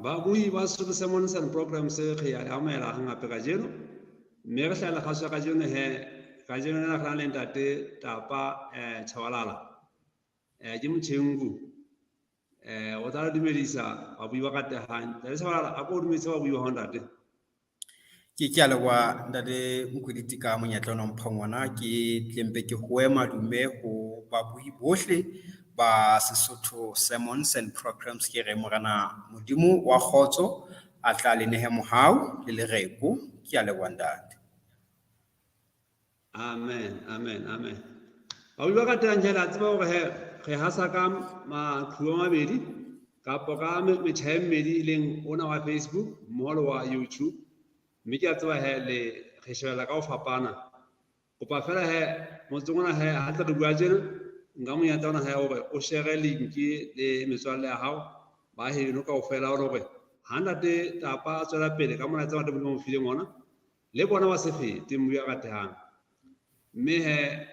Babui ba Sesotho Sermons and Programs re ya le amohela hangape kajeno, mme re hlahela kgaso ya kajeno he. Kajeno lena re na le ntate Tapa Chabalala. Ke Motjhengu. O tla re dumedisa babui ba ratehang. Ntate Chabalala, a ko dumedise babui ba hao, ntate. Ke a leboha, ntate Mokwediti, ka monyetla ona o mphang ona. Ke tlempe ke hoe madume ho babui bohle ba Sesotho Sermons and Programs. Ke re Morena Modimo wa kgotso a tla le nehe mohau le lereko. Ke a leboha, ntate. Amen, amen, amen. Babui ba ratehang, jale a tseba hore he re hasa ka maqhubu a mabedi kapa ka metjha e mmedi, e leng ona wa Facebook mmoho le wa YouTube, mme ke a tseba he le re shebella ka ho fapana. Kopa fela he motseng ona he ha ntse re bua tjena, nka monyetla ona he hore o share link le metswalle ya hao ba heno kaofela, hore ha ntate Tapa a tswela pele ka molaetsa wa ntate Modimo mo fileng ona, le bona ba se fete mmu ya ratehang. Mme he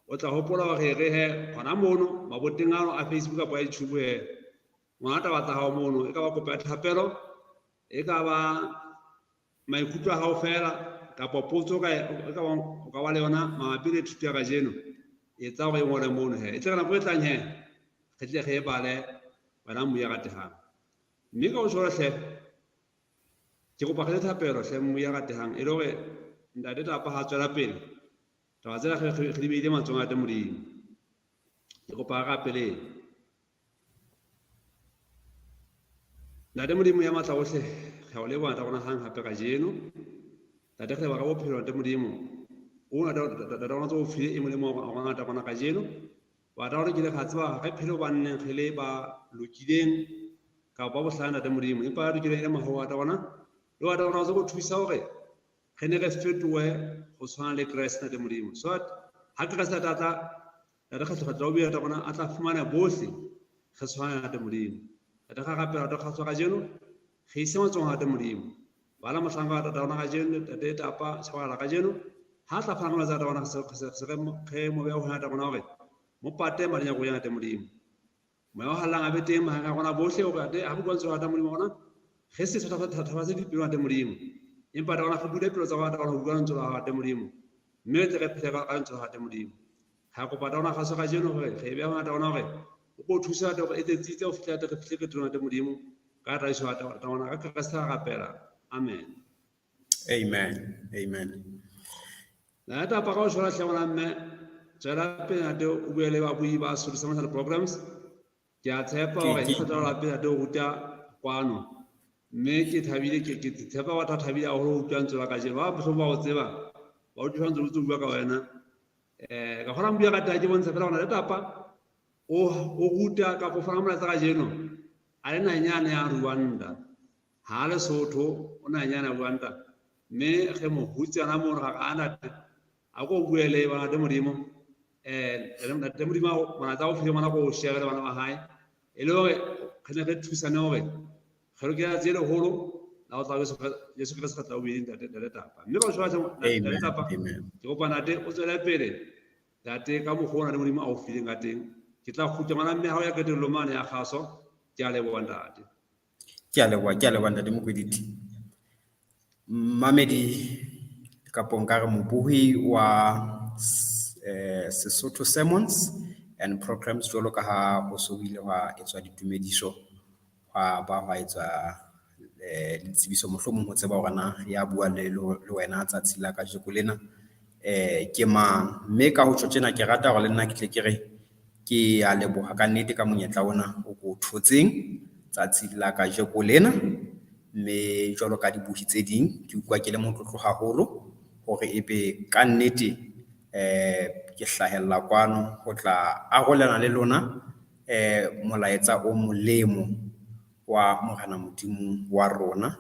o tla hopola hore re he hona mono maboteng ano a Facebook kapa a YouTube, he ngwana taba tsa hao mono, e ka ba kopo ya thapelo, e ka ba maikutlo a hao fela, kapa potso e ka ba o ka ba le yona mabapi le thuto ya kajeno, etsa hore e ngole mono he, e tle re nako e tlang he re tle re e bale, wena mmu ya ratehang. Mme ka ho jwalo hle, ke kopa re le thapelo hle, mmu ya ratehang, e le hore ntate Tapa ha tswela pele taba tsena re di beile matsohong a Ntate Modimo. Ke kopa re rapeleng. Ntate Modimo ya matla ohle, re a o leboha, Ntate rona, hang hape kajeno. Ntate, re leboha ka bophelo, Ntate Modimo. O Ntate rona tse o file e molemo wa rona, Ntate rona, kajeno. Wa rona ke le ga tseba re phele hobanneng re le ba lokileng kapa ba bohlale, Ntate Modimo. Empa re lokileng e le mohau wa Ntate rona. Le wa Ntate rona o tse go thusa hore re ne re fetohe go tshwana le Kreste, Ntate Modimo. So that ha Kreste a tla tla, Ntate, kgetlo o bile, Ntate rona, a tla fumana bohle re tshwana, Ntate Modimo. Ntate, ga rapela, Ntate, kgatswa kajeno re ise matsohong a Ntate Modimo. Bala mohlanka wa Ntate rona kajeno, Ntate Tapa Chabalala, kajeno ha tla fana ka molaetsa, Ntate rona, se re mo beha ho Ntate rona hore mo pate mading a ya Ntate Modimo. Moya o hallang a be teng mahareng a rona bohle, hore Ntate ha bua lentswe la Ntate Modimo rona, re se thathafatse dipelo, Ntate Modimo, empa Ntate rona re bule pelo tsa rona, Ntate rona, ho bua lentswe la hao, Ntate Modimo, mme re tle re phele ka lentswe la hao, Ntate Modimo. Ga kopa, Ntate rona, kgaso kajeno hore re e beha ho Ntate rona hore o ko thusa, Ntate, hore e tle tsitse ho fihla, Ntate, re fihle qetellong, Ntate Modimo, ka tataiso ya Ntate rona, ka Kreste ra rapela, amen. Amen, amen. Ntate Tapa, ka o shwela hle ngwana mme, tswela pele, ntate, o bue le babui ba Sesotho Sermons and Programs. Ke a tshepa hore ke kgetho la pele, ntate, o ruta kwano, mme ke thabile, ke tshepa batho ba thabile haholo ho utlwa lentswe la kajeno. Ba mohlomong ba o tseba, ba utlwa ntse o bua ka wena. Ka kgona bua ka taba, ke bontsha fela hore ntate Tapa o ruta kapa o fana molaetsa kajeno a le naheng yane ya Rwanda. Ha a Lesotho, o naheng yane ya Rwanda, mme re mo hutse hona mono. Ra re a ntate a ko bue le bona, Ntate Modimo. Ntate Modimo, molaetsa o file ngwana ko o share le bana ba hae, e le hore re ne re thusane hore re lokela tse leholo la ho tla Jesu Kreste kgetla bobedi, ntate Tapa. Mme ka o sheba, ntate Tapa, ke kopa, ntate, o tswele pele, ntate, ka mokgwa ona le Modimo a o fileng ka teng. Ke tla kgutla, ngwana mme, ha o ya qetellong mane ya kgaso. Ke a leboha, ntate. Ke a leboha, ke a leboha, ntate Mokwediti. Mamedi kapo nkare mobohi wa Sesotho Sermons and Programs, jwalo ka ha ho so ile hwa etswa ditumediso, hwa ba hwa etswa le tsebiso, mohlomong ho tseba hore na ya bua le wena tsatsi la kajeko lena ke mang. Mme ka ho tjho tjena, ke rata hore le nna ke tle ke re ke a leboha ka nnete ka monyetla ona o ko thotseng tsatsi la kajeko lena. Mme jwalo ka dibohi tse ding, ke utlwa ke le motlotlo haholo hore ebe ka nnete ke hlahella kwano ho tla arolelana le lona molaetsa o molemo wa Morena Modimo wa rona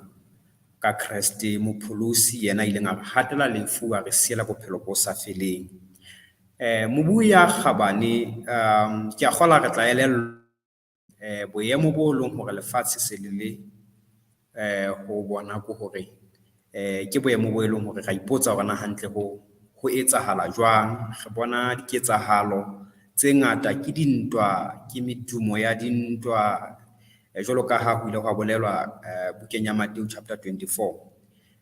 ka Kreste Mopholosi, yena a ileng a re hatela lefu, a re siela bophelo bo sa feleng. Mobui ya kgabane, ke a kgola re tla elellwa boemo bo leng hore lefatshe se le le ho bona, ke hore ke boemo bo e leng hore ra ipotsa hore na hantle ho etsahala jwang. Re bona diketsahalo tse ngata, ke dintwa, ke medumo ya dintwa. Jwalo ka ha ho ile hwa bolelwa bukeng ya Matthew chapter 24.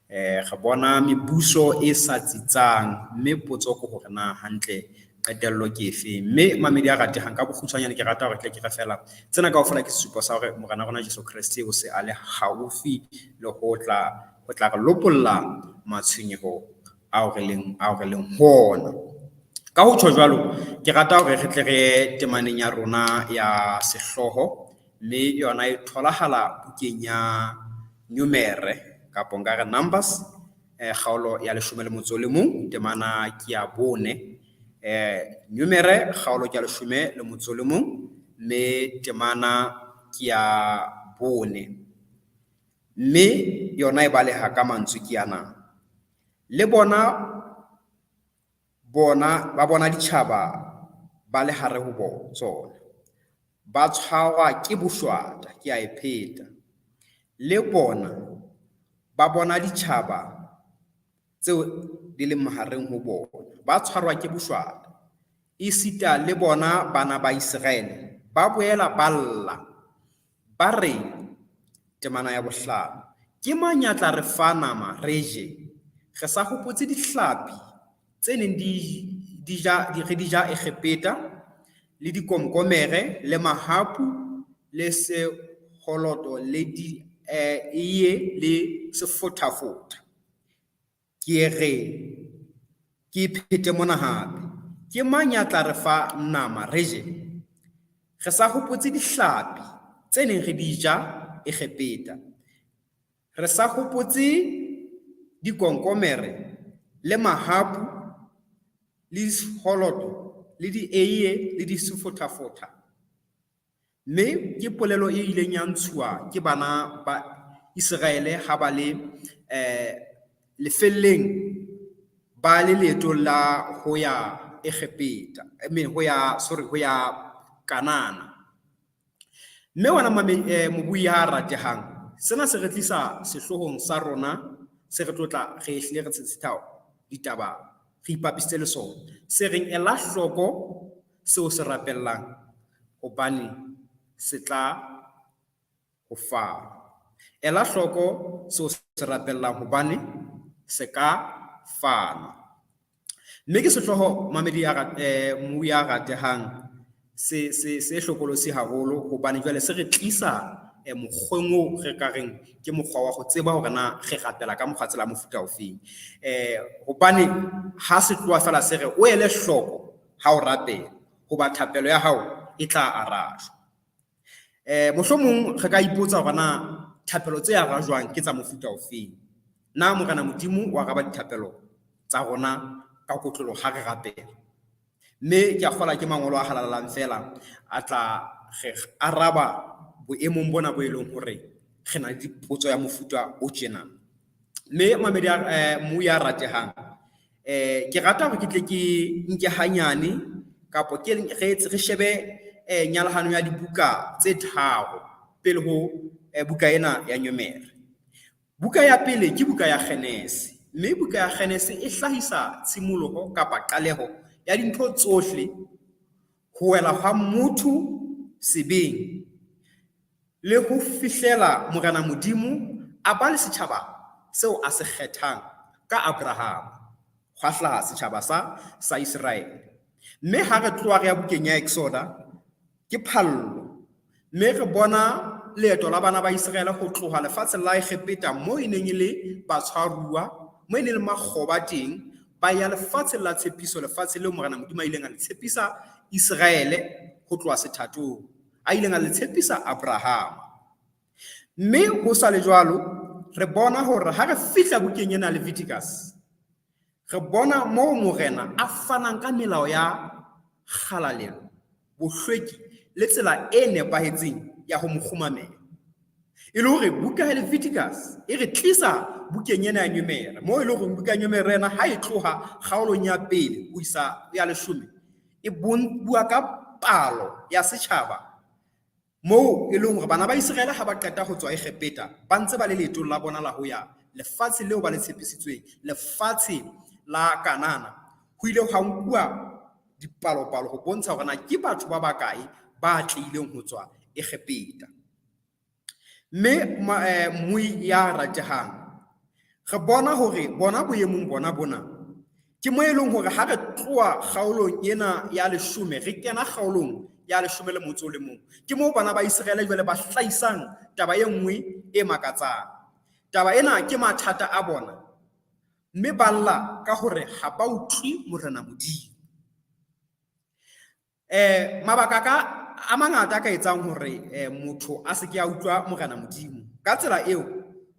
Re bona mebuso e sa tsitsang, mme potso ke hore na hantle qetello ke efe. Mme mamedi a ratehang, ka bokgutshwanyane ke rata hore tle ke re fela tsena kaofela ke sesupo sa hore Morena rona Jesu Kreste o se a le haufi le ho tla re lopolla matshwenyeho ao re leng ho ona. Ka ho tjho jwalo, ke rata hore re tle re ye temaneng ya rona ya sehlooho, mme yona e tholahala bukeng ya Numere kapo nka re Numbers, kgaolo ya 11, temana ke ya 4. Numere kgaolo ke ya 11, mme temana ke ya 4. Mme yona e baleha ka mantswe ke ana: le bona ba bona ditjhaba ba le hare ho tsona, ba tshwarwa ke boshwata. Ke a e pheta: le bona ba bona ditjhaba tseo di leng mahareng ho bona, ba tshwarwa ke boshwata. Esita le bona bana ba Iseraele ba boela ba lla, ba re, temana ya 5, ke mang ya tla re fa nama re je? Re sa hopotse dihlapi tse neng re di ja Egepeta, le dikomkomere, le mahapu, le seholoto, le dieiye, le sefothafotha. Ke re ke phete mona hape: ke mang ya tla re fa nama re je? Re sa hopotse dihlapi tse neng re di ja Egepeta, re sa hopotse dikomkomere, le mahapu, le seholoto, le dieiye, le disefothafotha. Mme ke polelo e ileng ya ntshuwa ke bana ba Iseraele ha ba le lefelleng, ba le leetong la ho ya Egepeta, ho ya Kanana. Mme wena mobui ya ratehang, sena se re tlisa sehloohong sa rona se re tlotla re hlile re tshetshethao ditaba re ipapisitse le sona, se reng ela hloko seo se rapellang hobane se tla ho fa. Ela hloko seo se rapellang hobane se ka fana. Mme ke sehlooho mamedi ya mobui ya ratehang se hlokolosi haholo, hobane jwale se re tlisa mokgweng oo re ka reng ke mokgwa wa ho tseba hore na re rapela ka mokgwa tsela mofuta ofeng. Hobane ha se tloha fela se re o ele hloko ha o rapela, hoba thapelo ya hao e tla arajwa. Mohlomong re ka ipotsa hore na thapelo tse arajwang ke tsa mofuta ofeng. Na Morena Modimo o araba dithapelo tsa rona ka kotloloho ha re rapela? Mme ke a kgolwa ke mangolo a halalelang fela a tla re araba boemong bona bo e leng hore re na le dipotso ya mofuta o tjena. Mme mamedi mmu ya ratehang, ke rata hore ke tle ke nke hanyane kapo ke re shebe nyalahano ya dibuka tse 3 pele ho buka ena ya Numere. Buka ya pele ke buka ya Genese, mme buka ya Genese e hlahisa tshimoloho kapa qaleho ya dintho tsohle, ho wela hwa motho sebeng le ho fihlela Morena Modimo a ba le setjhaba seo a se kgethang ka Abraham, hwa hlaha setjhaba sa Iseraele. Mme ha re tloha re ya bukeng ya Exoda, ke phallo, mme re bona leeto la bana ba Iseraele ho tloha lefatsheng la Egepeta moo e neng e le batshwaruwa, moo e neng e le makgoba teng, ba ya lefatsheng la tshepiso, lefatshe leo Morena Modimo a ileng a le tshepisa Iseraele ho tloha sethatong, a ileng a le tshepisa Abraham. Mme ho sa le jwalo, re bona hore ha re fihla bukeng ena Leviticus, re bona moo Morena a fanang ka melao ya kgalalelo, bohlweki le tsela e nepahetseng ya ho mo kgumamela. E le hore buka ya Leviticus e re tlisa bukeng ena ya Numere, moo e le hore buka ya Numere ena ha e tloha kgaolong ya pele ho isa ya 10, e bua ka palo ya setjhaba moo e leng hore bana ba Iseraele ha ba qeta ho tswa Egepeta ba ntse ba le leetong la bona la ho ya lefatshe leo ba le tshepisitsweng, lefatshe la Kanana. Ho ile hwa nkuwa dipalopalo ho bontsha hore na ke batho ba bakae ba tlileng ho tswa Egepeta. Mme mmui ya ratehang, re bona hore bona boemong bona bona ke mo e leng hore ha re tloha kgaolong ena ya leshome re kena kgaolong ya leshome le motso o le mong, ke moo bana ba Iseraele jwale ba hlahisang taba e nngwe e makatsang. Taba ena ke mathata a bona, mme ba lla ka hore ha ba utlwe Morena Modimo. Mabaka ka a mangata a ka etsang hore motho a se ke a utlwa Morena Modimo ka tsela eo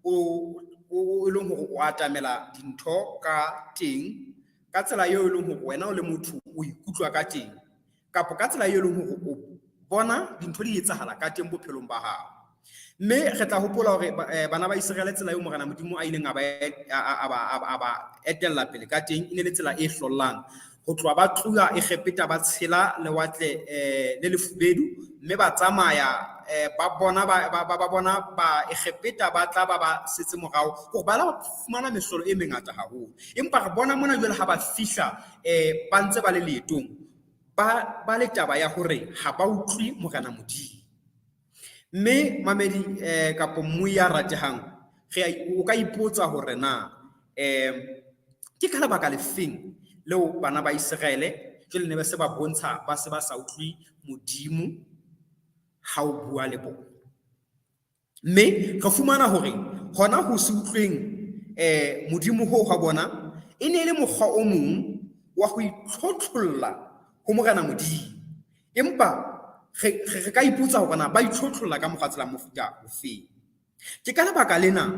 o e leng hore o atamela dintho ka teng, ka tsela eo e leng hore wena o le motho o ikutlwa ka teng, kapa ka tsela eo e leng hore o bona dintho di etsahala ka teng bophelong ba hao. Mme re tla hopola hore bana ba Iseraele tsela eo Morena Modimo a ileng a ba etella pele ka teng e ne le tsela e hlollang. Ho tloha ba tloha Egepeta ba tshela lewatle le lefubedu, mme ba tsamaya ba bona ba bona ba Egepeta ba tla ba ba setse morao hore ba la fumana mehlolo e mengata haholo. Empa re bona mona jwale ha ba fihla ba ntse ba le leetong, ba le taba ya hore ha ba utlwe Morena Modimo. Mme mamedi kapa mmui ya ratehang, o ka ipotsa hore na ke ka lebaka lefeng leo bana ba Iseraele jwale ne ba se ba bontsha ba se ba sa utlwe Modimo ha o bua le bona. Mme re fumana hore hona ho se utlweng Modimo ho ha bona e ne e le mokgwa o mong wa ho itlhotlholla ho Morena Modimo. Empa re ka ipotsa hore na ba itlhotlholla ka mokgwa tsela mofuta ofeng. Ke ka lebaka lena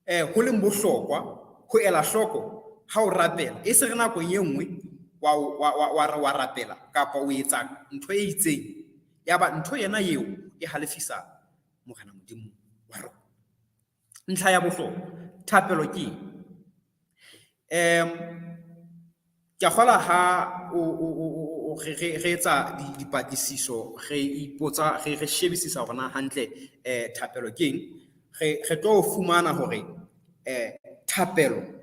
ho leng bohlokwa ho ela hloko ha o rapela, e se re nakong e nngwe wa rapela kapa o etsa ntho e itseng, ya ba ntho yena eo e halefisa Morena Modimo wa rona. Ntlha ya bohlokwa, thapelo ke eng? Ke a kgolwa ha re etsa dipatlisiso, re ipotsa, re shebisisa hore na hantle thapelo ke eng, re tlo fumana hore thapelo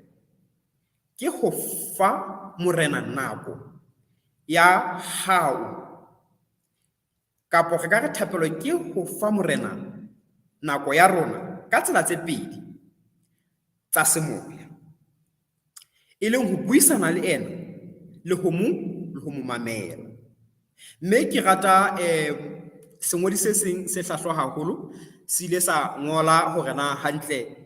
ke ho fa Morena nako ya hao, kapa re ka re thapelo ke ho fa Morena nako ya rona ka tsela tse pedi tsa semoya, e leng ho buisana le ena le ho mo mamela. Mme ke rata sengodi se seng se hlwahlwa haholo se ile sa ngola hore na hantle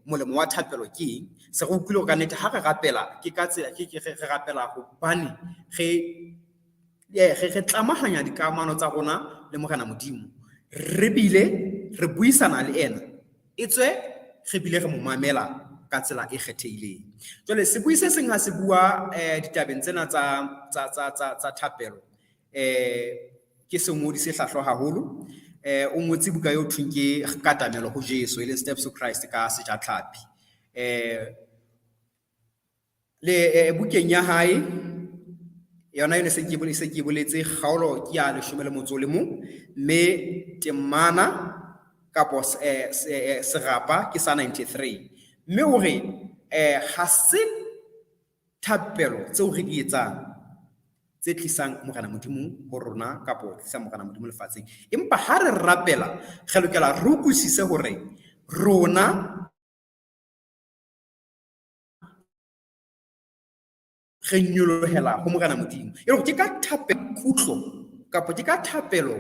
molemo wa thapelo ke eng. Se re utlwile hore ka nnete ha re rapela ke ka tsela ke re rapela hobane re tlamahanya dikamano tsa rona le Morena Modimo, re bile re buisana le ena, etswe re bile re mo mamela ka tsela e kgethehileng. Jwale sebui se seng ha se bua ditabeng tsena tsa thapelo, ke sengodi se hlwahlwa haholo. O ngotse buka eo thweng ke Katamelo ho Jesu, e leng Steps to Christ ka Sejatlhapi. Le bukeng ya hae yona eno se ke boletse kgaolo ke ya 11, mme temana kapo serapa ke sa 93. Mme o re ha se thapelo tseo re di etsang tse tlisang Morena Modimo ho rona kapo tlisang Morena Modimo lefatsheng, empa ha re rapela re lokela re utlwisise hore rona re nyolohela ho Morena Modimo. E le hore ke ka thapelo kutlo kapa ke ka thapelo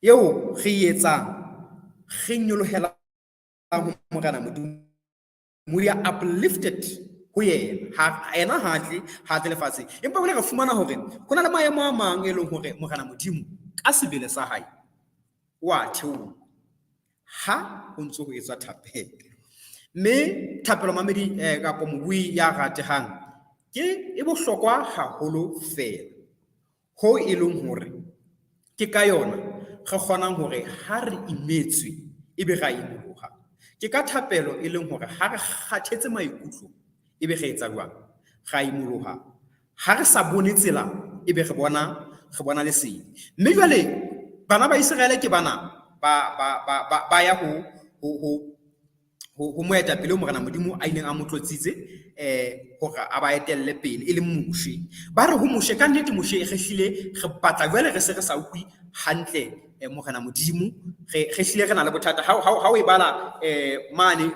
eo re e etsang re nyolohela ho Morena Modimo. We are uplifted ho yena. Ha ena ha tle lefatsheng. Empa hona re fumana hore ho na le maemo a mang e leng hore Morena Modimo ka sebele sa hae o a theoha ha ho ntso ho etswa thapelo. Mme thapelo mamedi kapa mobui ya ratehang ke e bohlokwa haholo fela, ho e leng hore ke ka yona re kgonang hore ha re imetswe ebe ra imoloha. Ke ka thapelo e leng hore ha re kgathetse maikutlo ebe re etsa jwang, ra imoloha. Ha re sa bone tsela ebe re bona lesedi. Mme jwale bana ba Iseraele ke bana ba ya ho Ho moetapele o Morena Modimo a ileng a mo tlotsitse hore a ba etelle pele, e leng Moshe. Ba re ho Moshe, ka nnete Moshe re hlile re batla jwale re se re sa utlwe hantle Morena Modimo, re hlile re na le bothata. Ha o e bala mane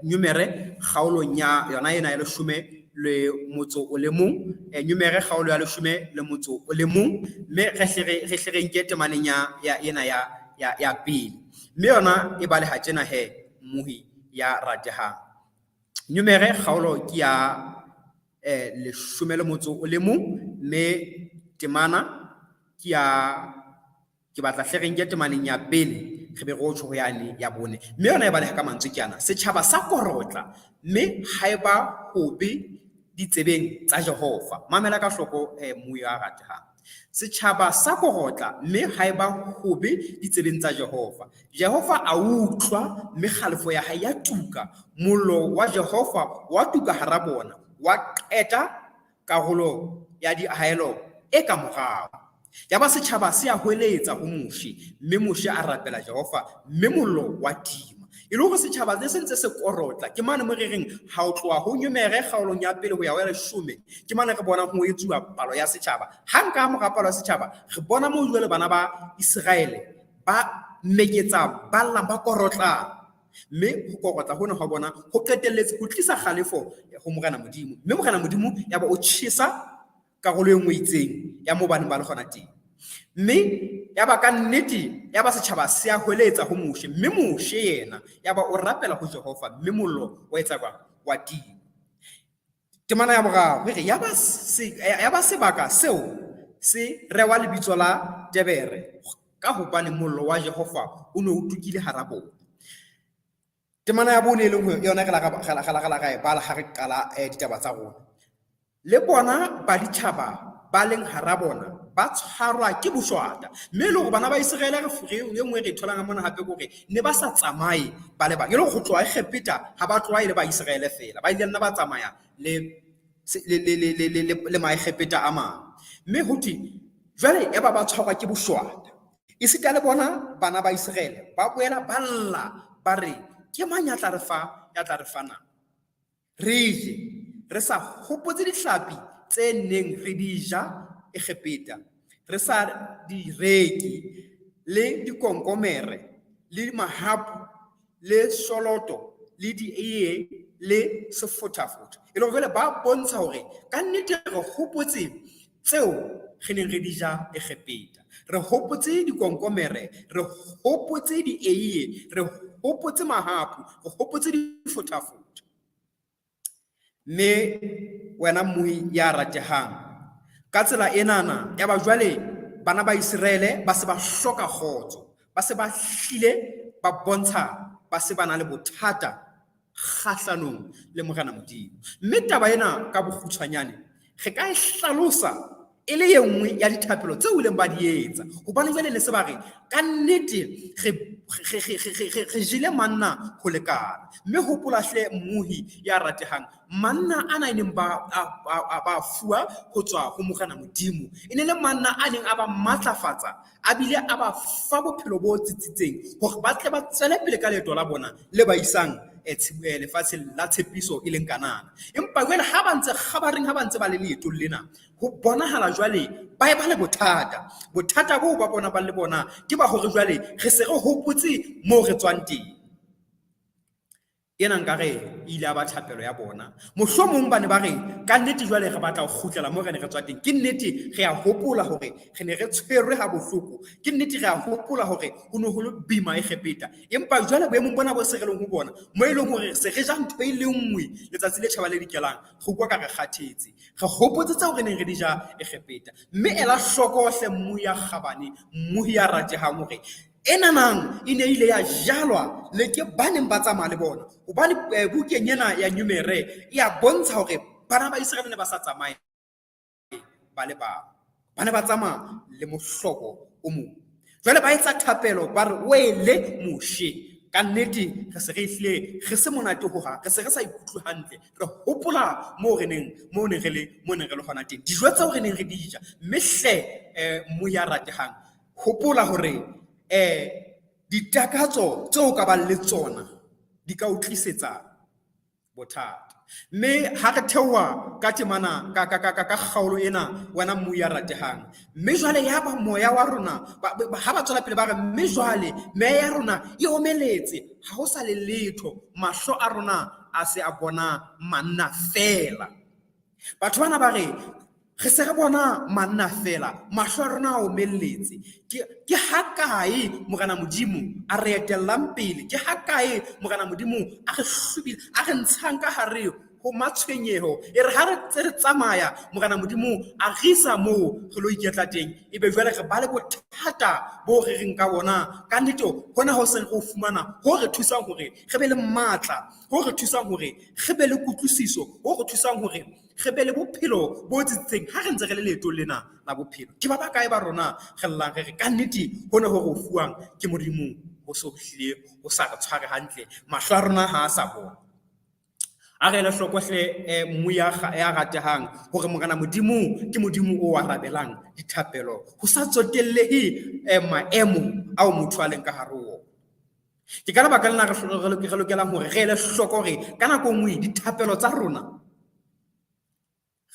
Numere kgaolong ya yona ena ya leshome le motso o le mong, Numere kgaolo ya leshome le motso o le mong, mme re hle re nke temaneng ya ena ya pele. Mme yona e baleha tjena he, mmohi ya ratehang. Numere kgaolo ke ya leshome le motso o le mong, mme temana ke ya, ke batla hle re nke temaneng ya pele, re be re o tjho ho yane ya bone. Mme yona e baleha ka mantswe ke ana, setjhaba sa korotla, mme ha eba hobe ditsebeng tsa Jehova. Mamela ka hloko mmohi ya ratehang. Setjhaba sa korotla, mme ha eba hobe ditsebeng tsa Jehova. Jehova a utlwa, mme kgalefo ya hae ya tuka. Mollo wa Jehova wa tuka hara bona, wa qeta karolo ya diahelo e ka morao. Yaba setjhaba se a hweletsa ho Moshe, mme Moshe a rapela Jehova, mme mollo wa tima. E le hore setjhaba se ntse se korotla, ke mane mo re reng ha o tloha ho Numere kgaolong ya pele ho ya ho ya leshome, ke mane re bonang ho etsuwa palo ya setjhaba. Hang ka mora palo ya setjhaba, re bona moo jwale bana ba Iseraele ba meketsa, ba llang, ba korotlang. Mme ho korotla hona hwa bona ho qetelletse ho tlisa kgalefo ho Morena Modimo. Mme Morena Modimo ya ba o tjhesa karolo e nngwe itseng ya moo ba neng ba le gona teng. Mme ya ba ka nnete, ya ba setjhaba se a hweletsa ho Moshe, mme Moshe yena ya ba o rapela ho Jehova, mme mollo wa etsa jwang? Wa tima. Temana ya boraro e re, ya ba sebaka seo se rewa lebitso la Tebere, ka hobane mollo wa Jehova o ne o tukile hara bona. Temana ya bone e leng yona re la ra e bala ha re qala ditaba tsa rona. Le bona baditjhaba ba leng hara bona ba tshwarwa ke boshwata. Mme e le hore bana ba Iseraele re e nngwe re e tholang mona hape ke hore ne ba sa tsamaye ba le bang. E le hore ho tloha Egepeta ha ba tloha e le ba Iseraele feela, ba ile nna ba tsamaya le Maegepeta a mang. Mme ho thwe jwale ya ba ba tshwarwa ke boshwata. Esita le bona bana ba Iseraele ba boela ba lla ba re, ke mang ya tla re fa, ya tla re fa nama? Re je, re sa hopotse dihlapi tse neng re di ja Egepeta, re sa di reke, le dikonkomere, le mahapu, le soloto, le dieiye, le sefothafotha. E le hore jwale ba bontsha hore ka nnete re hopotse tseo re neng re di ja Egepeta. Re hopotse dikonkomere, re hopotse dieiye, re hopotse mahapu, re hopotse difothafotha. Mme wena mmohi ya ratehang, ka tsela enana ya ba jwale bana ba Iseraele ba se ba hloka kgotso, ba se ba hlile ba bontsha ba se ba na le bothata kgahlanong le Morena Modimo. Mme taba ena ka bokgutshwanyane re ka e hlalosa e le e nngwe ya dithapelo tseo ileng ba di etsa, hobane jwale ne se ba re ka nnete re jele manna ho lekana. Mme hopola hle mmohi ya ratehang, manna ana e neng ba ba fuwa ho tswa ho Morena Modimo e ne le manna a neng a ba matlafatsa, a bile a ba fa bophelo bo tsitsitseng hore ba tle ba tswele pele ka leeto la bona le ba isang lefatsheng la tshepiso e leng Kanana. Empa jwale ha ba ntse kgabareng, ha ba ntse ba le leetong lena, ho bonahala jwale ba e ba le bothata. Bothata boo ba bona ba le bona ke ba hore jwale re se re hopotse moo re tswang teng. Ena nkare e ile ya ba thapelo ya bona. Mohlomong ba ne ba re ka nnete jwale re batla ho kgutlela moo re ne re tswa teng. Ke nnete re a hopola hore re ne re tshwerwe ha bohloko. Ke nnete re a hopola hore ho ne ho le boima Egepeta. Empa jwale boemong bona bo se re leng ho bona, mo e leng hore se re ja ntho e le nngwe letsatsi le tjhaba le dikelang, re utlwa ka re kgathetse. Re hopotse tseo re neng re di ja Egepeta. Mme ela hloko hle mmohi ya kgabane, mmohi ya ratehang hore enanang e ne ile ya jalwa le ke ba neng ba tsamaya le bona. Hobane bukeng ena ya Numere e a bontsha hore bana ba Iseraele ne ba sa tsamaye ba le bang, ba ne ba tsamaya le mohlobo o mong. Jwale ba etsa thapelo ba re, wele Moshe, ka nnete re se re hlile re se monate hohang, re se re sa ikutlwe hantle, re hopola moo re neng moo ne re le moo ne re le hona teng, dijo tseo re neng re di ja. Mme hle mmohi ya ratehang, hopola hore Ditakatso tseo o ka bang le tsona di ka o tlisetsa bothata. Mme ha re theoha ka temana ka ka ka ka kgaolo ena wena mmu ya ratehang. Mme jwale ya ba moya wa rona ha ba tswela pele ba re mme jwale meya ya rona e omeletse, ha ho sa le letho, mahlo a rona a se a bona manna feela. Batho bana ba re re se re bona manna feela, mahlo a rona a omelletse. Ke hakae Morena Modimo a re etellang pele? Ke hakae Morena Modimo a re hlobile, a re ntshang ka hare ho matshwenyeho? E re ha re ntse re tsamaya, Morena Modimo a re isa moo re lo iketla teng. Ebe jwale re ba le bothata bo re reng ka bona. Ka nnete hona ho seng re ho fumana ho re thusang hore re be le matla, ho re thusang hore re be le kutlwisiso, ho re thusang hore re be le bophelo bo tsitsitseng ha re ntse re le leetong lena la bophelo. Ke ba bakae ba rona re llang re re ka nnete hona ho re ho fuwang ke Modimo ho so hlile ho sa re tshware hantle, mahlo a rona ha a sa bona. A re ele hloko hle mmu ya ratehang hore Morena Modimo ke Modimo o arabelang dithapelo ho sa tsotellehe maemo ao motho a leng ka hare ho ona. Ke ka lebaka lena re lokelang hore re ele hloko hore ka nako e nngwe dithapelo tsa rona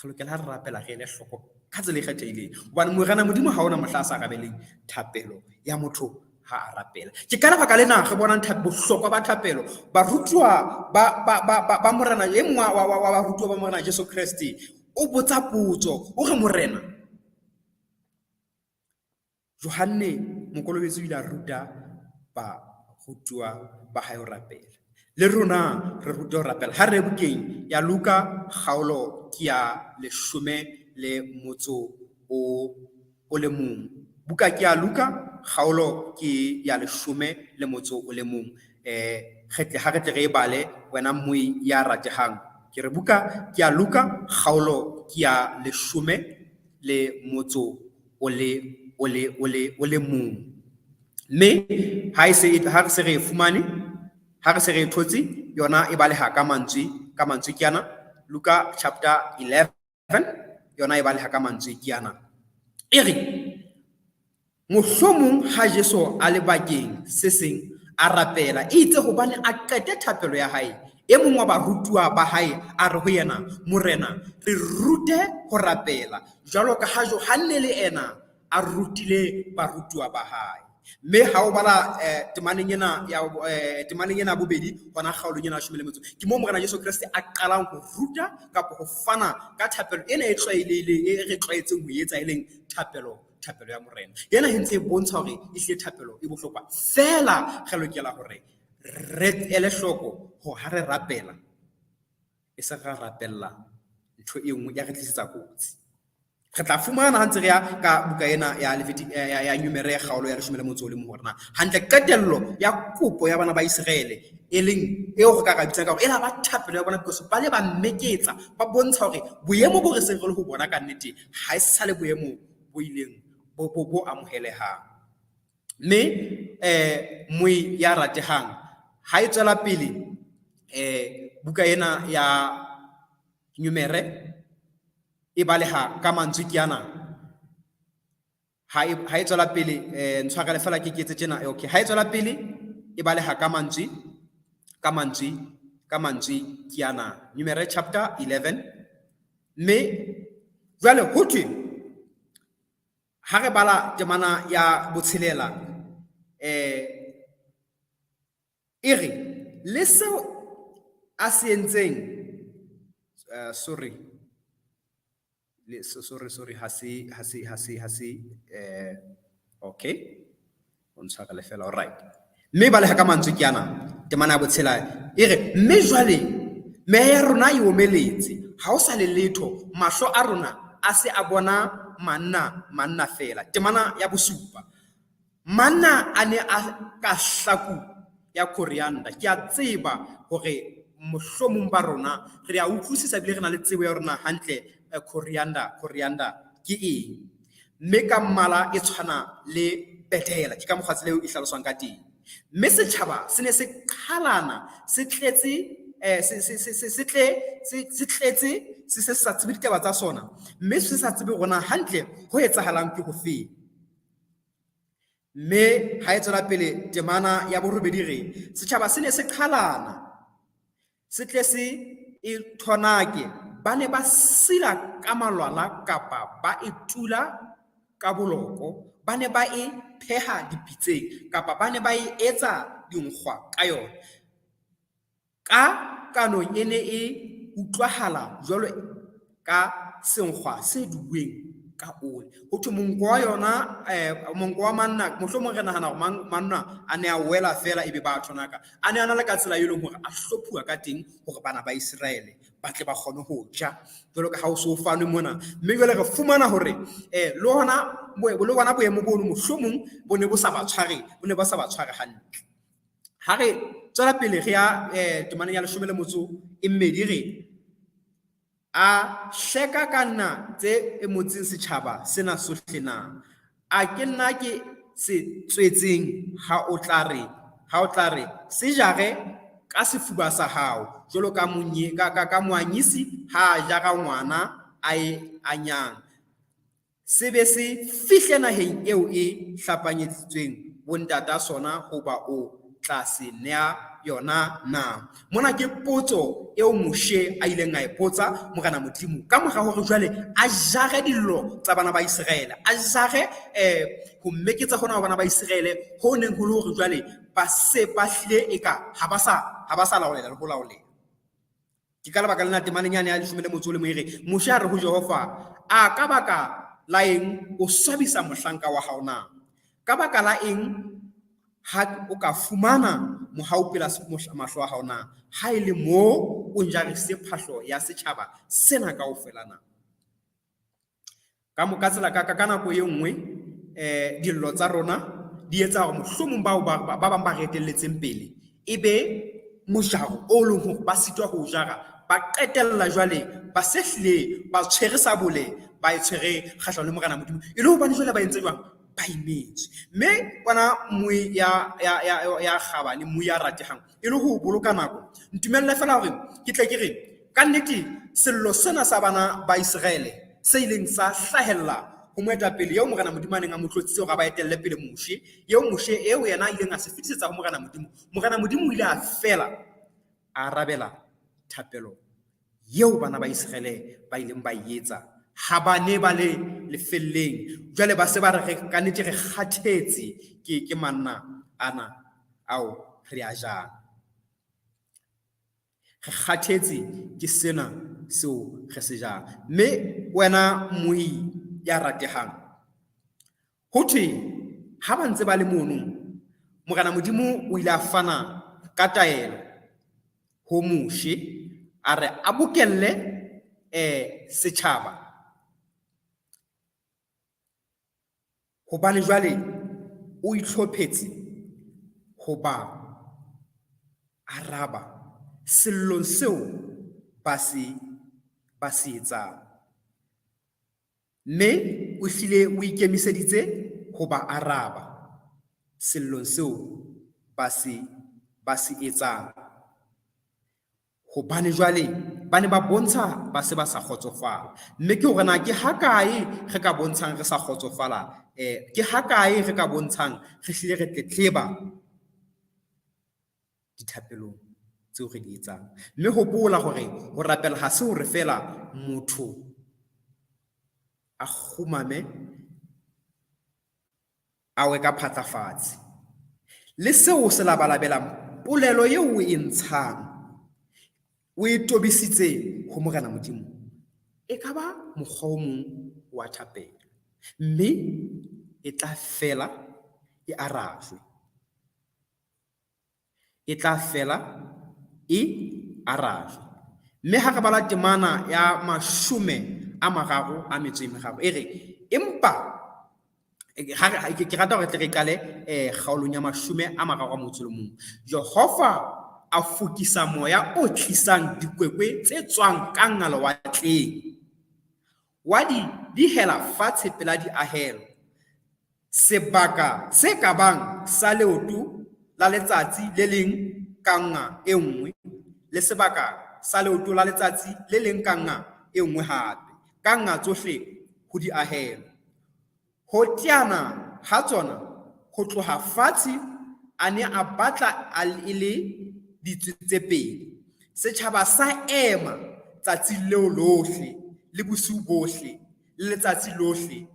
re lokela ha re rapela re ele hloko ka tsela e kgethehileng, hobane Morena Modimo ha ona mohla a sa arabeleng thapelo ya motho ha a rapela. Ke ka lebaka lena re bonang bohlokwa ba thapelo. Barutuwa ba Morena, e mong wa barutuwa ba Morena Jesu Kreste o botsa potso, o re Morena, Johanne Mokolobetsi o ile a ruta barutuwa ba hae ho rapela. Le rona re rute ho rapela. Ha re bukeng ya Luka kgaolo ke ya leshome le motso o le mong. Buka ke ya Luka kgaolo ke ya leshome le motso o le mong. Re tle ha re tle re e bale wena mmui ya ratehang. Ke re buka ke ya Luka kgaolo ke ya leshome le motso o le o le o le o le mong. Mme ha e se ha re se re e fumane, ha re se re e thotse, yona e baleha ka mantswe ke ana. Luka chapter 11 yona e baleha ka mantswe ke ana. E re mohlomong ha Jesu a le bakeng se seng a rapela, e itse hobane a qete thapelo ya hae, e mong wa barutuwa ba hae a re ho yena, Morena, re rute ho rapela jwalo ka ha Johanne le ena a rutile barutuwa ba hae. Mme ha o bala temaneng ena ya temaneng ena ya bobedi hona kgaolong ena ya leshome le metso, ke moo Morena Jesu Kreste a qalang ho ruta kapa ho fana ka thapelo ena e tlwaelehileng, e re tlwaetseng ho etsa, e leng thapelo ya Morena. Ena e ntse e bontsha hore ehlile thapelo e bohlokwa. Feela re lokela hore re ele hloko hore ha re rapela, e se ra rapella ntho e nngwe ya re tlisetsa kotsi. Re tla fumana ha ntse re ya ka buka ena ya ya Numere kgaolo ya leshome le motso o le mong hore na hantle qetello ya kopo ya bana ba Iseraele e leng eo re ka ra bitsang ka hore e la ba thapelo ya bona, because ba le ba meketsa, ba bontsha hore boemo bo re seng re le ho bona ka nnete ha e sa le boemo bo ileng bo amohelehang. Mme moi ya ratehang ha e tswela pele buka ena ya Numere e baleha ka mantswe ke ana. Ha e tswela pele ntshwarele fela ke etse tjena, okay. Ha e tswela pele e baleha ka mantswe ke ana. Numere chapter 11. Mme jwale ho thwe ha re bala temana ya botshelela e re le seo a se entseng sorry sorry ha se okay o ntshwarele fela, all right. Mme baleha ka mantswe ke ana temana ya botshela e re mme jwale meya ya rona e omeletse, ha ho sa le letho, mahlo a rona a se a bona manna fela. Temana ya bosupa, manna a ne a ka hlaku ya coriander. Ke a tseba hore mohlomong ba rona re a utlwisisa ebile re na le tsebo ya rona hantle coriander ke eng, mme ka mmala e tshwana le bedela, ke ka mokgwa tsela eo e hlaloswang ka teng. Mme setjhaba se ne se qhalana, se tletse se tletse se sa tsebe ditaba tsa sona, mme se sa tsebe hore na hantle ho etsahalang ke ho feng. Mme ha e tswela pele temana ya borobedi re, setjhaba se ne se qhalana, se tle se e thonake, ba ne ba sila ka malwala kapa ba e tula ka boloko, ba ne ba e pheha dipitseng kapa ba ne ba e etsa dinkgwa ka yona. Ka kanong e ne e utlwahala jwalo ka senkgwa se dubuweng ka ole. Ho thwe monko wa yona, monko wa manna, mohlomong re nahana hore manna a ne a wela feela ebe ba thonaka. A ne a na le ka tsela e leng hore a hlophuwa ka teng hore bana ba Iseraele ba tle ba kgone ho ja, jwalo ka ha o so fanwe mona. Mme jwale re fumana hore le hona le bona boemo bono mohlomong bo ne bo sa ba tshware, bo ne ba sa ba tshware hantle. Ha re tswela pele re ya temaneng ya leshome le motso e mmedi re, a hleka ka nna tse emotseng setjhaba sena sohle na? A ke nna ke se tswetseng ha o tla re, ha o tla re se jare ka sefuba sa hao jwalo ka monye, ka, ka, ka moanyisi ha a jara ngwana a e anyang, se be se fihle naheng eo e hlapanyeditsweng bontata sona hoba o tla se nea yona na? Mona ke potso eo Moshe a ileng a e potsa Morena Modimo ka mora hore jwale a jare dillo tsa bana ba Iseraele, a jare ho mmeketsa hona ho bana ba Iseraele ho neng ho le hore jwale ba se ba hlile eka ha ba sa, ha ba sa laolela le ho laolela. Ke ka lebaka lena temaneng yane ya leshome le motso o le mong e re, Moshe a re ho Jehova, a ka baka la eng o swabisa mohlanka wa hao na? Ka baka la eng ha o ka fumana mohau pela mahlo a hao na? Ha e le moo o njarise phahlo ya setjhaba sena kaofela na? Ka mo, ka tsela, ka, ka, ka nako e nngwe, dillo tsa rona di etsa hore mohlomong bao ba, ba, ba bang ba re etelletseng pele e be mojaro o leng hore ba sitwa ho jara, ba qetella jwale ba se hlile ba tshwere sabole, ba e tshwere kgahlano le Morena Modimo. E le hobane jwale ba entse jwang? Ba imetswe. Mme kwana mmui ya, ya, ya, ya kgabane, mmui ya ratehang, e le ho boloka nako, ntumelle feela hore ke tle ke re ka nnete sello sena sa bana ba Iseraele se ileng sa hlahella ho moetapele eo Morena Modimo a neng a mo tlotsitse hore a ba etelle pele Moshe, eo Moshe eo yena a ileng a se fetisetsa ho Morena Modimo. Morena Modimo o ile a fela a arabela thapelo eo bana ba Iseraele ba ileng ba e etsa ha ba ne ba le lefelleng. Jwale ba se ba re ka nnete re kgathetse ke, ke manna ana ao re a jang. Re kgathetse ke sena seo re se jang. Mme wena mmui ya ratehang, ho thwe ha ba ntse ba le mono, Morena Modimo o ile a fana ka taelo ho Moshe, a re a bokelle setjhaba, hobane jwale o itlhophetse ho ba araba sellong seo ba se, ba se etsang. Mme o hlile o ikemiseditse ho ba araba sellong seo ba se, ba se etsang. Hobane jwale ba ne ba bontsha ba se ba sa kgotsofala. Mme ke hore na ke hakae re ka bontshang re sa kgotsofala, ke hakae re ka bontshang re hlile re tletleba dithapelong tseo re di etsang. Mme hopola hore ho rapela ha se hore feela motho a kgumame a we ka phatla fatshe. Le seo o se labalabelang, polelo eo o e ntshang, o e tobisitse ho Morena Modimo, e ka ba mokgwa o mong wa thapelo, mme e tla fela e arajwe. E tla fela e arajwe. Mme ha re bala temana ya 33 e re, empa ha re, ke rata hore tle re qale kgaolong ya 31. Jehova a fokisa moya o tlisang dikwekwe tse tswang ka ngalowatleng, wa di dihela fatshe pela diahelo, sebaka se ka bang sa leoto la letsatsi le leng ka nqa e nngwe, le sebaka sa leoto la letsatsi le leng ka nqa e nngwe hape, ka nqa tsohle ho diahelo. Ho teana ha tsona Ho tloha fatshe a ne a batla a e le ditswe tse pedi. Setjhaba sa ema tsatsi leo lohle le bosiu bohle le letsatsi lohle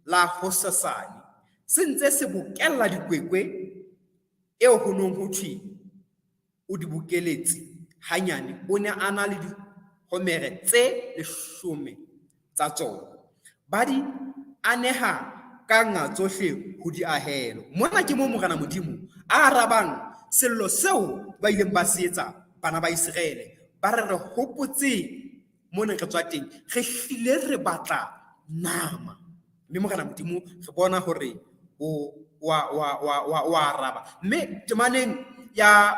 la hosasane se ntse se bokella dikwekwe eo ho nong ho thwe o di bokeletse hanyane, o ne a na le dihomere tse 10 tsa tsona. Ba di aneha ka nga tsohle ho diahelo. Mona ke moo Morena Modimo a arabang sello seo ba ileng ba se etsa bana ba Iseraele. Ba re re hopotse mo neng re tswa teng, re hlile re batla nama. Mme Morena Modimo re bona hore o wa araba. Mme temaneng ya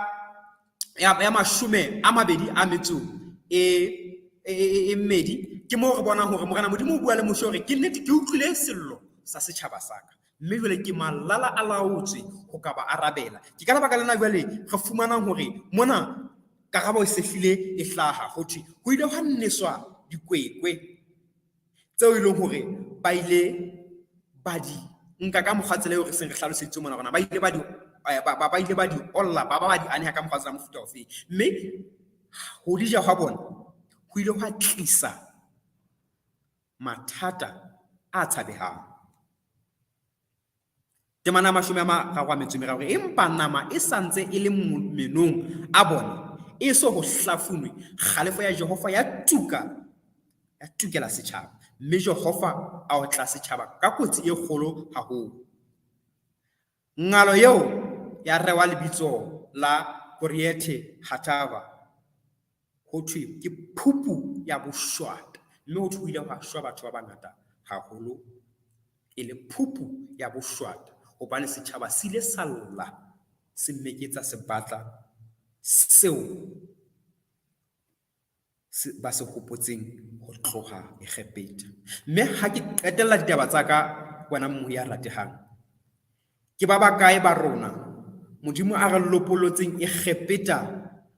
22 e mmedi ke moo re bonang hore Morena Modimo o bua le Moshe hore ke nnete ke utlwile sello sa setjhaba sa ka, mme jwale ke malala a laotswe ho ka ba arabela. Ke ka lebaka lena jwale re fumanang hore mona karabo e se hlile e hlaha, ho thwe ho ile hwa neswa dikwekwe tseo e leng hore ba ile ba di nka ka mokgwa tsela eo re seng re hlaloseditswe mona rona, ba ile ba di ba ile ba di olla, ba ba di aneha ka mokgwa tsela mofuta ofeng. Mme ho di ja hwa bona ho ile hwa tlisa mathata a tshabehang. Temana 33, empa nama e sa ntse e le menong a bona, e so ho hlafunwe, kgalefo ya Jehova ya tuka, ya tukela setjhaba, mme Jehova a otla setjhaba ka kotsi e kgolo haholo. Ngalo eo ya rewa lebitso la Koriethe Hatava, ho thwe ke phupu ya boshwata, mme ho thwe ho ile hwa shwa batho ba bangata haholo e le phupu ya boshwata, hobane setjhaba se ile sa lla se meketsa se batla seo ba se hopotseng ho tloha Egepeta. Mme ha ke qetella ditaba tsa ka, wena mmohi ya ratehang, ke ba bakae ba rona Modimo a re lopolotseng Egepeta,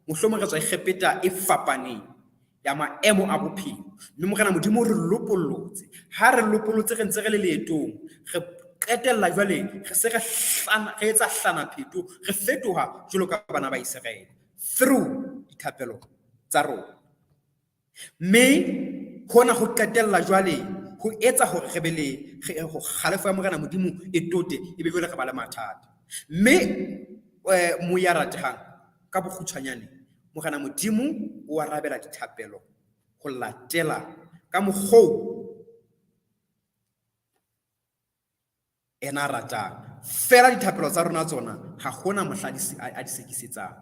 mohlomong re tswa Egepeta e fapaneng ya maemo a bophelo, mme Morena Modimo o re lopollotse. Ha re lopolotse re ntse re le leetong, re qetella jwale re se re hlana, re etsa hlanapheto, re fetoha jwalo ka bana ba Iseraele through dithapelo tsa rona. Mme hona ho qetella jwale ho etsa hore re be le ho kgalefo ya Morena Modimo e tote, e be jwale re ba le mathata. Mme moya ratehang, ka bokgutshwanyane, Morena Modimo o arabela dithapelo ho latela ka mokgoo ena a ratang. Feela dithapelo tsa rona tsona ha hona mohla a di sekisetsang.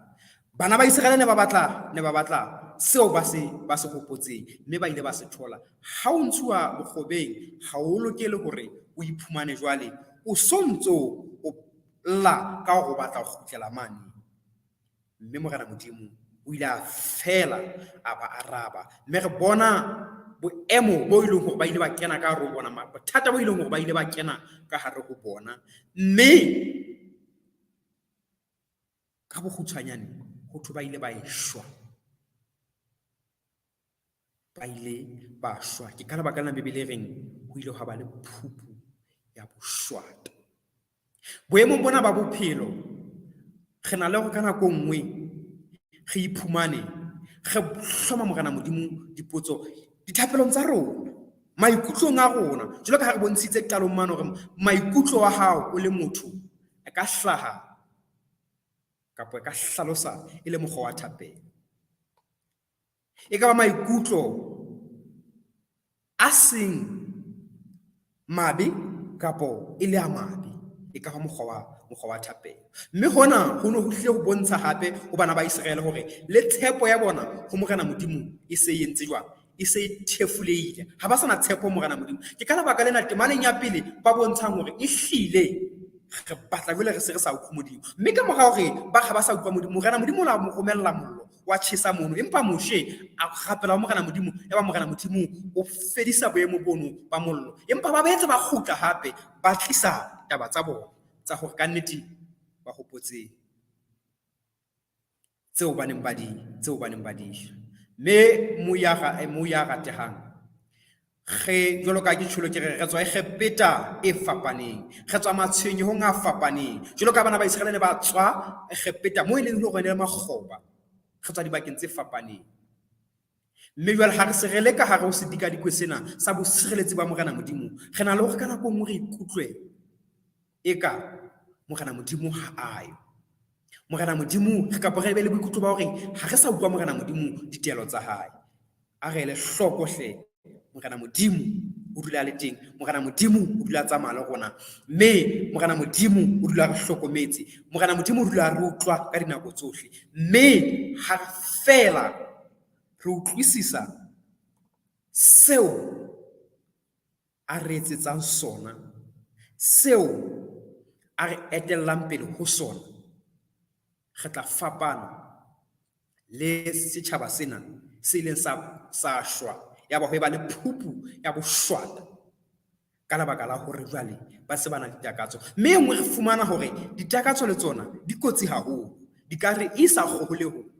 Bana ba Iseraele ne ba batla, ne ba batla seo ba se, ba se hopotseng, mme ba ile ba se thola. Ha o ntshuwa bokgobeng, ha o lokele hore o iphumane jwale o so ntso o lla ka hore o batla ho kgutlela mane. Mme Morena Modimo o ile a fela a ba araba, mme re bona boemo bo e leng hore ba ile ba kena ka hare ho bona, bothata bo e leng hore ba ile ba kena ka hare ho bona. Mme ka bokgutshwanyane ho thwe ba ile ba eshwa, ba ile ba shwa. Ke ka lebaka lena Bibele e reng ho ile hwa ba le phupu ya boshwata. Boemong bona ba bophelo, re na le hore ka nako nngwe re iphumane re hloma Morena Modimo dipotso dithapelong tsa rona, maikutlong a rona. Jwalo ka ha re bontshitse qalong mane hore maikutlo a hao o le motho a ka hlaha kapa e ka hlalosa e le mokgwa wa thapelo. E ka ba maikutlo a seng mabe kapo e le a mabe, e ka ba mokgwa wa mokgwa wa thapelo. Mme hona ho ne ho hlile ho bontsha hape ho bana ba Iseraele hore le tshepo ya bona ho Morena Modimo e se e entse jwang, e se e thefulehile. Ha ba sa na tshepo ho Morena Modimo. Ke ka lebaka lena temaneng ya pele ba bontshang hore e hlile re batla jwale re se re sa utlwe Modimo. Mme ka mora hore ba ha ba sa utlwa Modimo, Morena Modimo o la mo romella mollo wa tjhesa mono. Empa Moshe a rapela ho Morena Modimo, yaba Morena Modimo o fedisa boemo bono ba mollo. Empa ba boetse ba kgutla hape, ba tlisa taba tsa bona tsa hore ka nnete ba hopotse tseo ba neng ba di, tseo ba neng ba di ja. Mme moya ratehang, Re, jwalo ka ke tjholo ke re, re tswa Egepeta e fapaneng. Re tswa matshwenyehong a fapaneng. Jwalo ka bana ba Iseraele ne ba tswa Egepeta moo e leng hore ne le makgoba. Re tswa dibakeng tse fapaneng. Mme jwale ha re se re le ka hare ho sedikadikwe sena sa bosireletsi ba Morena Modimo, re na le hore ka nako e nngwe re ikutlwe eka Morena Modimo ha a yo. Morena Modimo, re kapa re be le boikutlo ba hore ha re sa utlwa Morena Modimo ditaelo tsa hae. A re ele hloko hle, Morena Modimo o dula a le teng, Morena Modimo o dula a tsamaya le rona, mme Morena Modimo o dula a re hlokometse, Morena Modimo o dula a re utlwa ka dinako tsohle. Mme ha re feela re utlwisisa seo a re etsetsang sona, seo a re etellang pele ho sona, re tla fapana le setjhaba sena se ileng sa, sa shwa ya ba ho eba le phupu ya boshwata ka lebaka la hore jwale ba se ba na ditakatso. Mme e nngwe re fumana hore ditakatso le tsona di kotsi haholo, di ka re isa kgoholehong.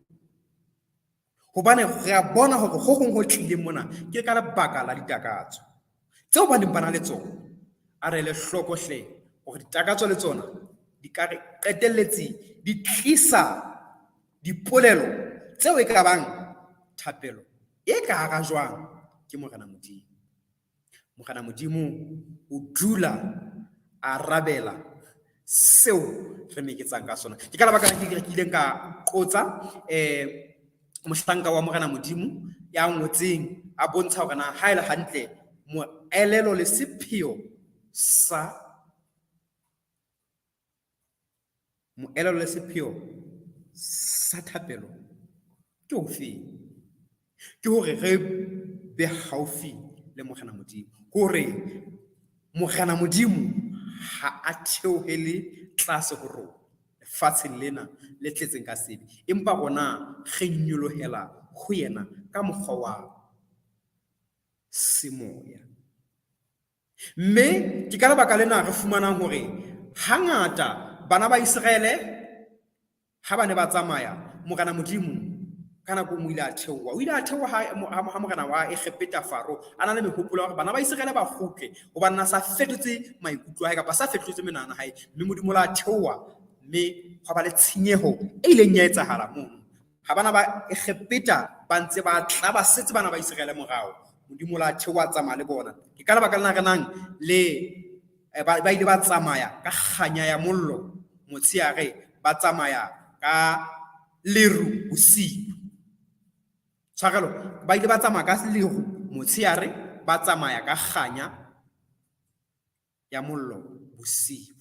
Hobane re a bona hore ho hong ho tlileng mona ke ka lebaka la ditakatso tseo ba neng ba na le tsona. A re ele hloko hle hore ditakatso le tsona di ka re qetelletse di tlisa dipolelo tseo e ka bang thapelo e ka arajwang ke Morena Modimo. Morena Modimo o dula a arabela seo re meketsang ka sona. Ke ka lebaka la ke ileng ka qotsa mohlanka wa Morena Modimo ya ngotseng a bontsha hore na ha e le hantle moelelo le sepheo sa moelelo le sepheo sa thapelo ke ofeng? Ke hore re be haufi le Morena Modimo. Hore Morena Modimo ha a theohele tlase ho rona lefatsheng lena le tletseng ka sebe, empa rona re nyolohela ho yena ka mokgwa wa semoya. Mme ke ka lebaka lena re fumanang hore hangata bana ba Iseraele ha ba ne ba tsamaya, Morena Modimo ka nako e nngwe o ile a theoha. O ile a theoha ha morena wa Egepeta Faro a na le mehopolo ya hore bana ba Iseraele ba kgutle hobane na sa fetotse maikutlo a hae kapa sa fetotse menahano ya hae. Mme Modimo o la theoha mme hwa ba le tshenyeho e ileng ya etsahala mono. Ha bana ba Egepeta ba ntse ba tla ba setse bana ba Iseraele morao, Modimo o la theoha a tsamaya le bona. Ke ka lebaka lena re nang le ba ile ba tsamaya ka kganya ya mollo motsheare, ba tsamaya ka leru bosiu. Tshwarelo, ba ile ba tsamaya ka leru motsheare, ba tsamaya ka kganya ya mollo bosiu.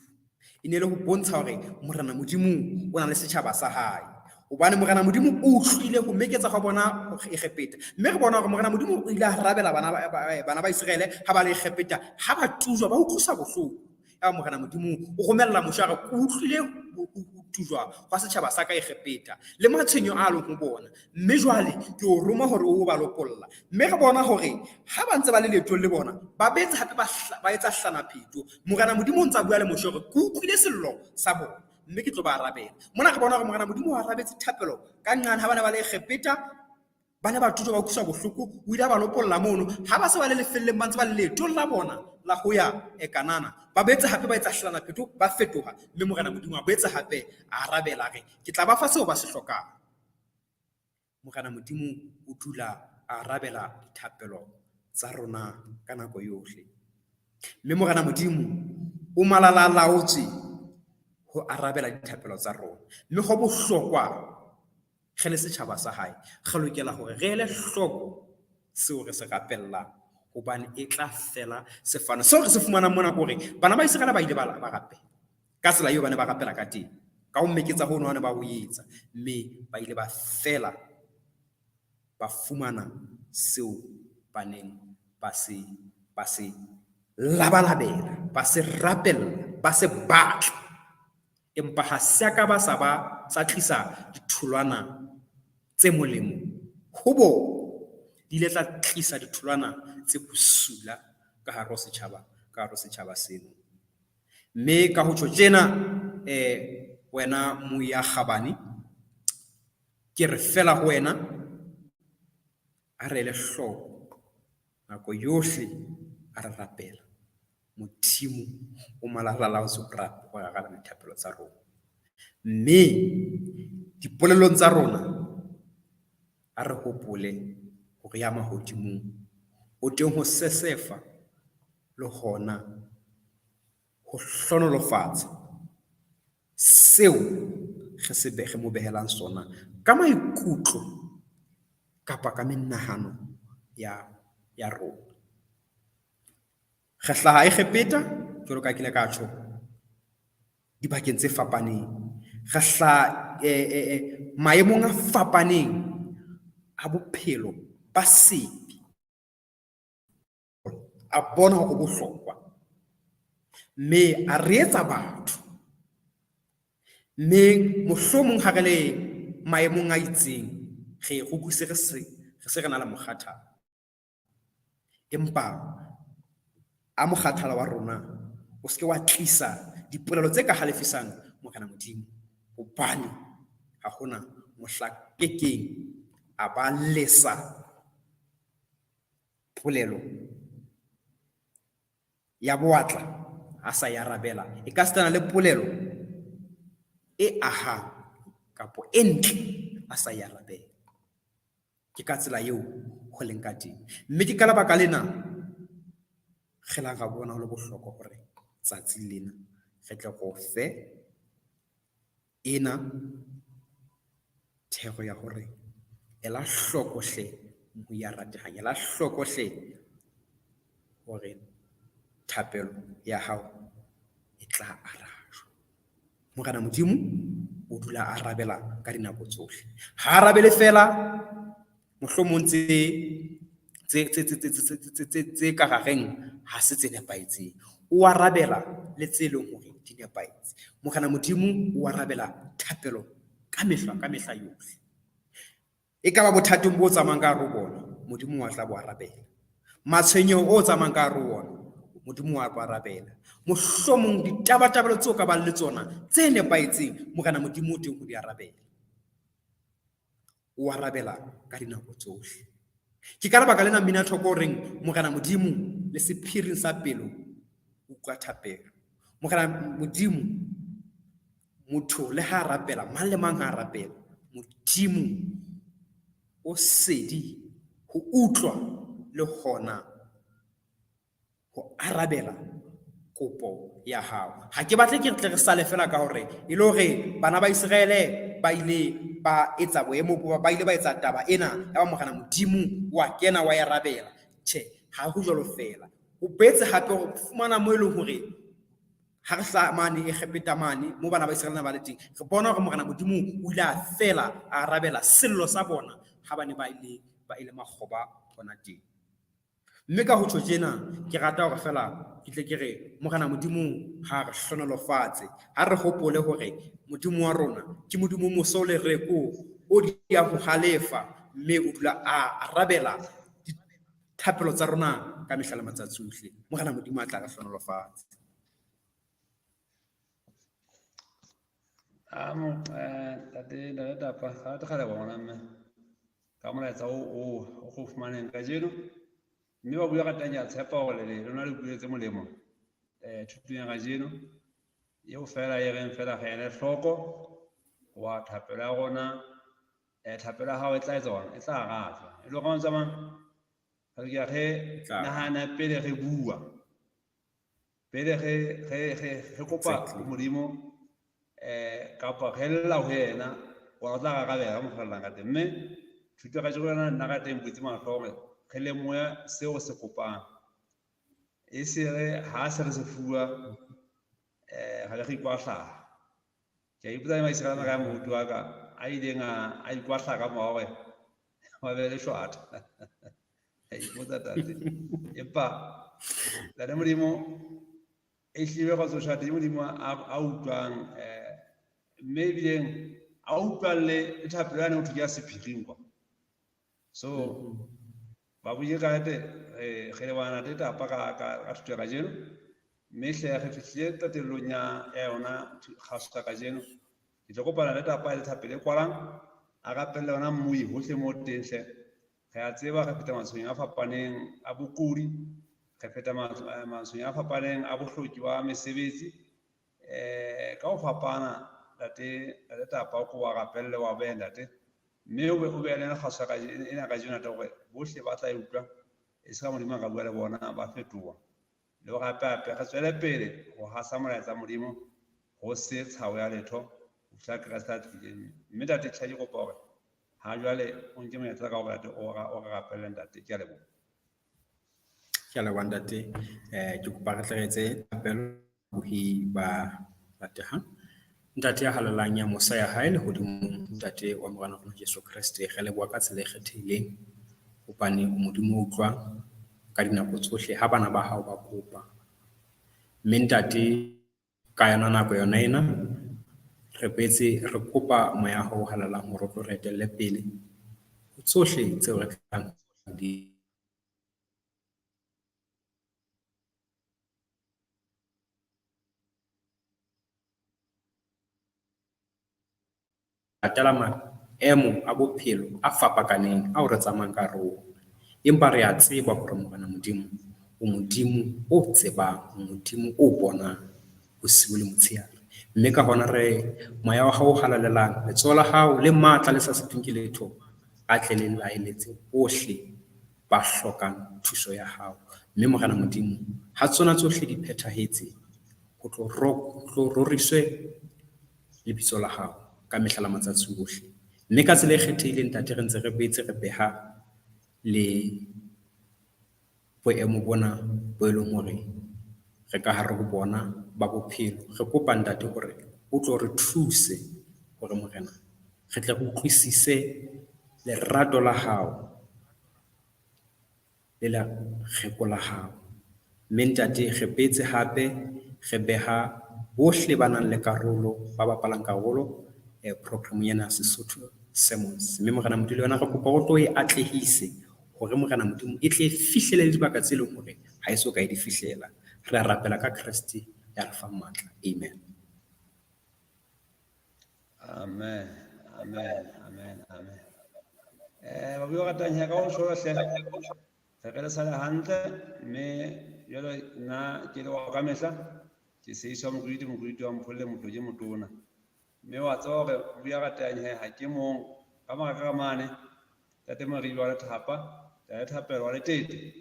E ne e le ho bontsha hore Morena Modimo o na le setjhaba sa hae. Hobane Morena Modimo o utlwile ho meketsa hwa bona Egepeta. Mme re bona hore Morena Modimo o ile a arabela bana ba Iseraele ha ba le Egepeta, ha ba tujwa, ba utlwiswa bohloko. Yaba Morena Modimo o romella Moshe a re, ke utlwile ho tujwa hwa setjhaba sa ka Egepeta, le matshwenyo a leng ho bona. Mme jwale ke o roma hore o ba lopolla. Mme re bona hore ha ba ntse ba le leetong le bona, ba boetse hape ba etsa hlanapheto. Morena Modimo o ntse a bua le Moshe hore ke utlwile sello sa bona, mme ke tlo ba arabela. Mona re bona hore Morena Modimo o arabetse thapelo ka nqane ha ba ne ba le Egepeta, ba ne ba tujwa ba utlwiswa bohloko, o ile a ba lopolla mono. Ha ba se ba le lefelleng, ba ntse ba le leetong la bona la ho ya Kanana, ba boetse hape ba etsa hlanapheto, ba fetoha, mme Morena Modimo a boetse hape a arabela, a re, ke tla ba fa seo ba se hlokang. Morena Modimo o dula a arabela dithapelo tsa rona ka nako yohle. Mme Morena Modimo o malala-a-laotswe ho arabela dithapelo tsa rona. Mme ho bohlokwa re le setjhaba sa hae, re lokela hore re ele hloko seo re se rapellang, hobane e tla fela sefano. Seo re se fumanang mona ke hore bana ba Iseraele ba ile ba rapela ka tsela eo ba ne ba rapela ka teng, ka ho meketsa hono ha ne ba ho etsa, mme ba ile ba fela ba fumana seo ba neng ba se ba se labalabela, ba se rapella, ba se batla. Empa ha se a ka ba sa ba sa tlisa ditholwana tse molemo ho bona, di ile tsa tlisa ditholwana tse bosula ka hare ho setjhaba, ka hare ho setjhaba seno. Mme ka ho tjho tjena, wena Moya Kgabane, ke re feela ho wena, a re ele hloko. Nako yohle a re rapela, Modimo o malalalaotswe ho araba dithapelo tsa rona. Mme dipolelong tsa rona a re hopole hore ya mahodimong o teng ho sesefa le hona ho hlohonolofatsa seo re se re mo behelang sona ka maikutlo kapa ka menahano ya rona. Re hlaha Egepeta, jwalo ka ke ile ka tjho, dibakeng tse fapaneng. Re hlaha maemong a fapaneng a bophelo ba sebe. A bona hore bohlokwa. Mme a re etsa batho. Mme mohlomong ha re le maemong a itseng, re rukuse re se re na le mokgathala. Empa a mokgathala wa rona o se ke wa tlisa dipolelo tse ka halefisang Morena Modimo, hobane ha hona mohla kekeng a ba lesa polelo ya bowatla a sa e arabela. E ka sitana le polelo e ahang kapo e ntle a sa e arabela. Ke ka tsela eo ho leng ka teng. Mme ke ka lebaka lena re la ra bona ho le bohlokwa hore tsatsing lena re tle re o fe ena thero ya hore ela hloko hle mohu ya ratehang, ela hloko hle hore thapelo ya hao e tla arajwa. Morena Modimo o dula a arabela ka dinako tsohle. Ha a arabele feela mohlomong tse ka rareng ha se tse nepahetseng. O arabela le tse leng hore di nepahetse. Morena Modimo o arabela thapelo ka mehla, ka mehla yohle. E ka ba bothateng bo tsamayang ka hare ho bona, Modimo wa tla bo arabela. Matshwenyeho o tsamayang ka hare ho ona, Modimo wa bo arabela. Mohlomong ditabatabelo tseo ka bang le tsona tse nepahetseng, Morena Modimo o teng ho di arabela. O arabela ka dinako tsohle. Ke ka lebaka lena mmina thoko o reng Morena Modimo le sephiring sa pelo utlwa thapelo. Morena Modimo, motho le ha rapela, mang le mang ha rapela, Modimo o sedi ho utlwa le hona ho arabela kopo ya hao. Ha ke batle ke tle re sale fela ka hore e le hore bana ba Iseraele ba ile ba etsa boemo bo, ba ile ba etsa taba ena ya ba Morena Modimo wa kena wa e arabela. Tjhe, ha ho jwalo fela. O boetse hape ho fumana mo e leng hore ha re hlaha mane Egepeta mane mo bana ba Iseraele ba le teng, re bona hore Morena Modimo o ile a fela a arabela sello sa bona ha ba ne ba ile ba ile makgoba hona teng. Mme ka ho tjho tjena, ke rata hore feela ke tle ke re Morena Modimo ha re hlohonolofatse, ha re hopole hore Modimo wa rona ke Modimo o mosa o lereko, o diyang ho halefa, mme o dula a arabela dithapelo tsa rona ka mehla le matsatsi ohle. Morena Modimo a tla re hlohonolofatse. Amo, ntate, ntate Tapa, ga re kgale bona mme ka molaetsa o go fumaneng kajeno. Mme ba bua ka teng, ke a tshepa hore le lona le utlwile tse molemo thutong ya kajeno. Eo fela e reng fela re ele hloko wa thapelo ya rona, thapelo ya hao e tla etsa hore e tla arajwa. E le hore tsamang re ke re nahana pele re bua, pele re kopa Modimo kapa re lla ho yena, wa tla arabela ka mokgwa re llang ka teng. Mme thuto ya kajeno yona nna ka teng butse mahlo hore re lemohe seo se kopang, e se re ha se re se fuwa re be re ikwahlaha. Ke a ipotsa le Maiseraele ka moruti wa ka a ileng a ikwahlaha ka mora hore ba be le shwatha. Ke a ipotsa tate, empa Ntate Modimo e hlile kgotsa shwatha ke Modimo a utlwang, mme ebileng a utlwang le thapelo yane ho thwe ke ya sephiring kwa. So ba buile ka nnete, re leboha Ntate Tapa ka thuto ya kajeno. Mme hle re fihlile qetellong ya yona kgaso ya kajeno. Ke tlo kopana le Tapa le thapelo e kwalang, a rapelle yona mmui hohle moo teng hle. Re a tseba re feta matshwenyehong a fapaneng a bokudi, re feta matshwenyehong a fapaneng a bohloki ba mesebetsi. Ka ho fapana ntate, ntate Tapa o ko wa rapelle wa behe ntate. Mme o be le kgaso ena kajeno ntate hore bohle ba tla e utlwa, e se ka Modimo a ka bua le bona ba fetoha. Le hore hape hape re tswele pele ho hasa molaetsa Modimo ho se tshabo ya letho ho fihla Kreste a tlile. Mme ntate tjhe ke kopa hore ha jwale o nke monyetla ka hore ntate o re rapelle ntate. Ke a leboha. Ke a leboha ntate. Ke kopa re tle re etse thapelo bohi ba ratehang. Ntate ya halalelang ya mosa ya hae lehodimong, ntate wa Morena rona Jesu Kreste, re leboha ka tsela e kgethehileng hobane o Modimo o utlwang ka dinako tsohle ha bana ba hao ba kopa. Mme ntate ka yona nako yona ena re boetse re kopa moya wa hao o halalelang hore o tlo re etelle pele ho tsohle tseo re tlang di latela maemo a bophelo a fapakaneng ao re tsamayang ka hare ho ona. Empa re a tseba hore Morena Modimo o Modimo o tsebang, o Modimo o bonang bosiu le motshehare. Mme ka hona re moya wa hao o halalelang, letsoho la hao le matla le sa sitweng ke letho, a tle le laeletse bohle ba hlokang thuso ya hao. Mme Morena Modimo, ha tsona tsohle di phethahetse, ho tlo roriswe lebitso la hao ka mehla la matsatsi ohle. Mme ka tsela e kgethehileng ntate re ntse re boetse re beha le boemo bona bo e leng hore re ka hare ho bona ba bophelo. Re kopa ntate hore o tlo re thuse hore Morena re tle re utlwisise lerato la hao le lereko la hao. Mme ntate re boetse hape re beha bohle ba nang le karolo, ba bapalang karolo programong ena ya Sesotho Sermons. Mme Morena Modimo le wena re kopa o tlo e atlehise hore Morena Modimo e tle e fihlele le dibaka tse leng hore ha e so ka e di fihlela. Re a rapela ka Kreste ya re fang matla. Amen. Amen. Amen. Amen. Amen. Ba bua ratang ya ka ho tjho hle. Re re sale hantle mme jwale nna ke le wa ka mehla ke seiswa moruti, moruti wa mpholle motho ke motona. Mme wa tseba hore bua ratang he ha ke mong ka mora ka mane ntate Maribe wa Lethapa, ntate Thapelo wa Letete.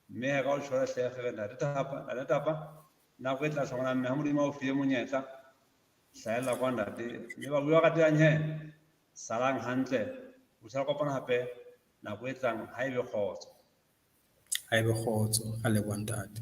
Mme ha ka o tjho hle re ntate Thapa, ntate Tapa nako e tla hlongwana mme ha Modimo a o file monyetla hlahella kwa ntate. Mme ba bua ratang he salang hantle ho tla kopana hape nako e tlang ha ebe kgotso. Ha ebe kgotso, re leboha ntate.